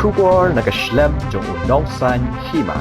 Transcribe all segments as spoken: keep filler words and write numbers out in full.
Khubor na ka shlem jong u nongsan hima.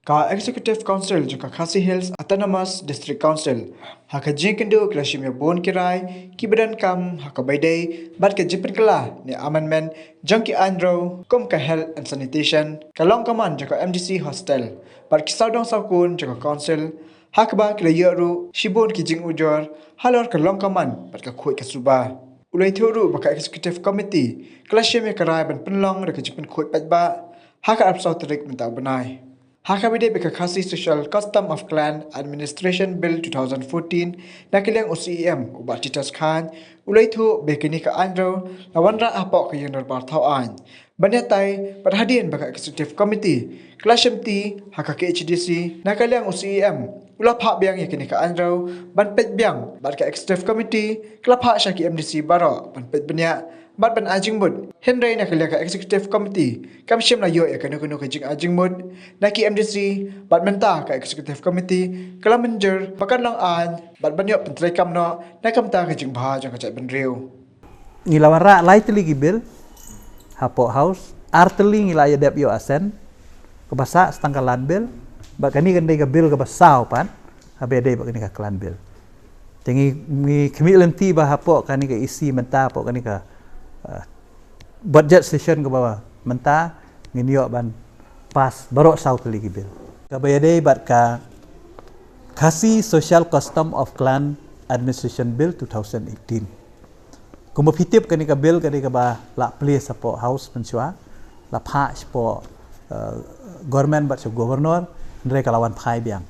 Ka Executive Council jong ka Khasi Hills Autonomous District Council ha ka jingkynduh ka la shim ïa bun ki rai kiba donkam ha kaba ïadei bad ka jingpynkylla ne amendment jong ki aiñ rew kum ka Health and Sanitation, ka long ka man jong ka M D C Hostel bad ki sawdong sawkun jong ka Council, ha kaba ki la ïoh ruh shibun ki jingujor halor ka long ka man bad ka khuid ka suba. U la ïathuh ruh ba ka Executive Committee ka la shim ïa ka rai ban pynlong da ka jingpynkhuid paidbah ha ka arphew saw tarik mynta u bnai. Ha kaba ïadei bad ka Khasi Social Custom of Clan Administration Bill two thousand fourteen, na ka liang u C E M, u Bah Titus Chyne, u la ïathuh ba kane ka aiñ rew la wanrah hapoh ka ïing dorbar thaw aiñ ban ïatai bad hadien ba ka Executive Committee ka la shimti ha ka K H A D C, na ka liang u C E M u la phah biang ïa kane ka aiñ rew ban peit biang bad ka Executive Committee ka la phah sha ki M D C baroh ban peit bniah bad ban ai jingmut. Hynrei na ka liang ka Executive Committee kam shym la ïoh ïa kano kano ka jingai jingmut na ki M D C bad mynta ka Executive Committee ka la mynjur ba kan long aiñ bad ban ïoh pyntreikam noh na ka bynta ka jingbha jong ka jaitbynriew. Ngi la wanrah lai tylli ki bill hapoh House, ar tylli ngi la ïa dep ïoh assent, kaba sah tang ka Land Bill, bad kane kan dei ka bill kaba saw pat haba ïadei bad kane ka Clan Bill. Te ngi, ngi khmih lynti ba hapoh kane ka E C mynta, hapoh kane ka, eh, budget session kaba mynta, ngin ïoh ban pass baroh saw tylli ki bill. Kaba ïadei bad ka Khasi Social Custom of Clan Administration Bill two thousand eighteen. Kumba phi tip, kane ka bill ka dei kaba la plie shapoh House mynshuwa, la phah shapoh, eh, government bad sha governor, hynrei ka la wan phai biang.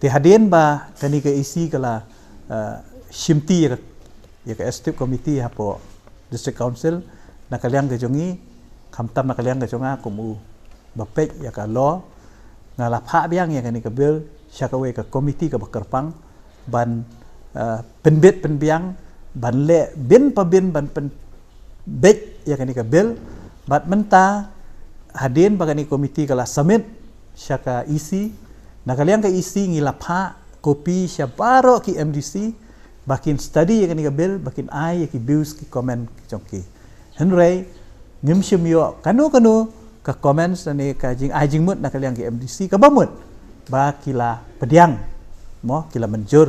Te hadien ba kane ka E C ka la, eh, shimti ïa ka, ïa ka Executive Committee hapoh District Council, na ka liang ka jong ngi, khamtam na ka liang ka jong nga kum u ba peit ïa ka law, nga la phah biang ïa kane ka bill sha kawei ka committee kaba kyrpang ban, eh, pynbit pynbiang, ban leh bin pa bin ban pynbeit ïa kane ka bill. Bad mynta hadien ba kane ka committee ka la submit sha ka E C, na ka liang ka E C ngi la phah copy sha baroh ki M D C ba kin study ïa kane ka bill, ba kin ai ïa ki views, ki comment ki jong ki. Hynrei ngim shym ïoh kano kano ka comments ne ka jingai jingmut na ka liang ki M D C kaba mut ba ki la pdiang, mo, ki la mynjur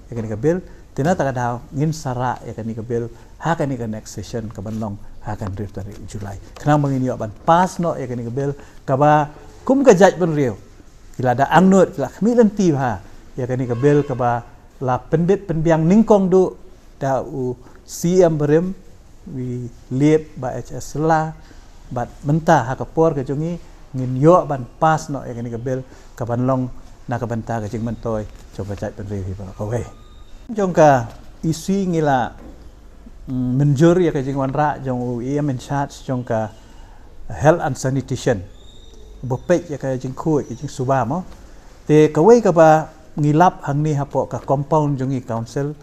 ïa kane ka bill. Te na kata ka daw ngin sa rah ïa kane ka bill ha kane ka next session kaban long ha ka hynriew tarik July, khnang ba ngin ïoh ban pass noh ïa kane ka bill kaba kum ka jaitbynriew ki la da angnud, ki la khmih lynti bha ïa kane ka bill kaba la pynbit pynbiang nyngkong duh da u C E M barim, u late Bah H S Shylla, bad mynta ha ka por ka jong ngi ngin ïoh ban pass noh ïa kane ka bill kaban long na ka bynta ka jingmyntoi jong ka jaitbynriew hi baroh kawei. Jong ka E C ngi la, mm, mynjur ïa ka jingwanrah jong u E M in charge jong ka Health and Sanitation, ba peit ïa ka jingkhuid, ka jingsuba, mo. Te kawei kaba ngi lap hangne hapoh ka compound jong ngi Council,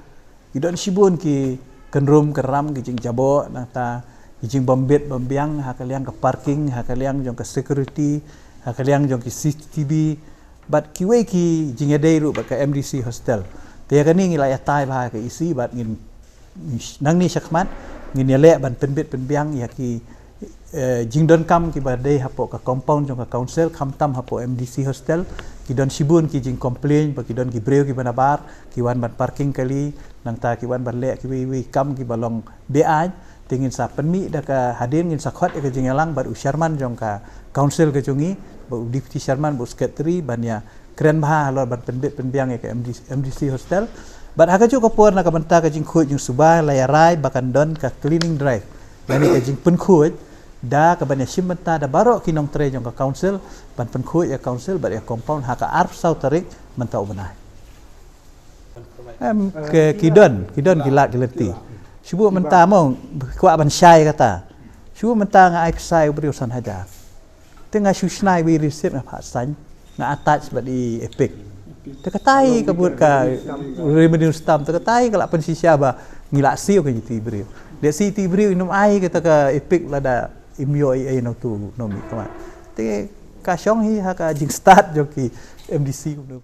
ki don shibun ki kynrum kynram, ki jingjaboh, nangta ki jingbym bit bym biang ha ka liang ka parking, ha ka liang jong ka security, ha ka liang jong ki C C T V, bad kiwei ki jingïadei ruh bad ka M D C Hostel. Te ïa kane ngi la ïatai bha ha ka E C bad ngin, nangne shakhmat ngin ïaleh ban pynbit pynbiang ïa ki, eh, jingdonkam kiba dei hapoh ka compound jong ka Council, khamtam hapoh M D C Hostel. Ki don shibun ki jingcomplain ba ki don ki briew kiba nabar ki wan ban parking kali, nangta ki wan ban leh kiwei kiwei ki kam kiba long be-aiñ. Te ngin sa pynmih da ka hadien, ngin sa khot ïa ka jingïalang bad u Chairman jong ka Council ka jong ngi, bad u Deputy Chairman, bad u Secretary, ban ïa kren bha halor ban pynbit pynbiang ïa ka M D C, M D C Hostel. Bad ha kajuh ka por, na ka bynta ka jingkhuid jingsuba, la ïarai ba kan don ka cleaning drive, lane ka jingpynkhuid da kaban ïashim bynta da baroh ki nongtrei jong ka Council ban pynkhuid ïa ka Council bad ïa ka compound ha ka arphew saw tarik mynta u bnai. Em, ki, ki don, ki don ki lad ki lynti. Shu buh mynta mo, kwah ban shai kata. Shu buh mynta nga ai pisa ïa u briew san hajar. Te nga shu shna iwei i receipt, nga phah sign, nga attach bad i EPIC. Te katai ka buh ka revenue stamp, te katai ka la pynshisha ba ngi la siew ïa kito ki briew. Lehse kito ki briew kin ym ai kata ka EPIC lada ym ïoh ei ei na uto u nongmihkhmat. Te ka shong hi ha ka jingstad jong ki MDC kumno.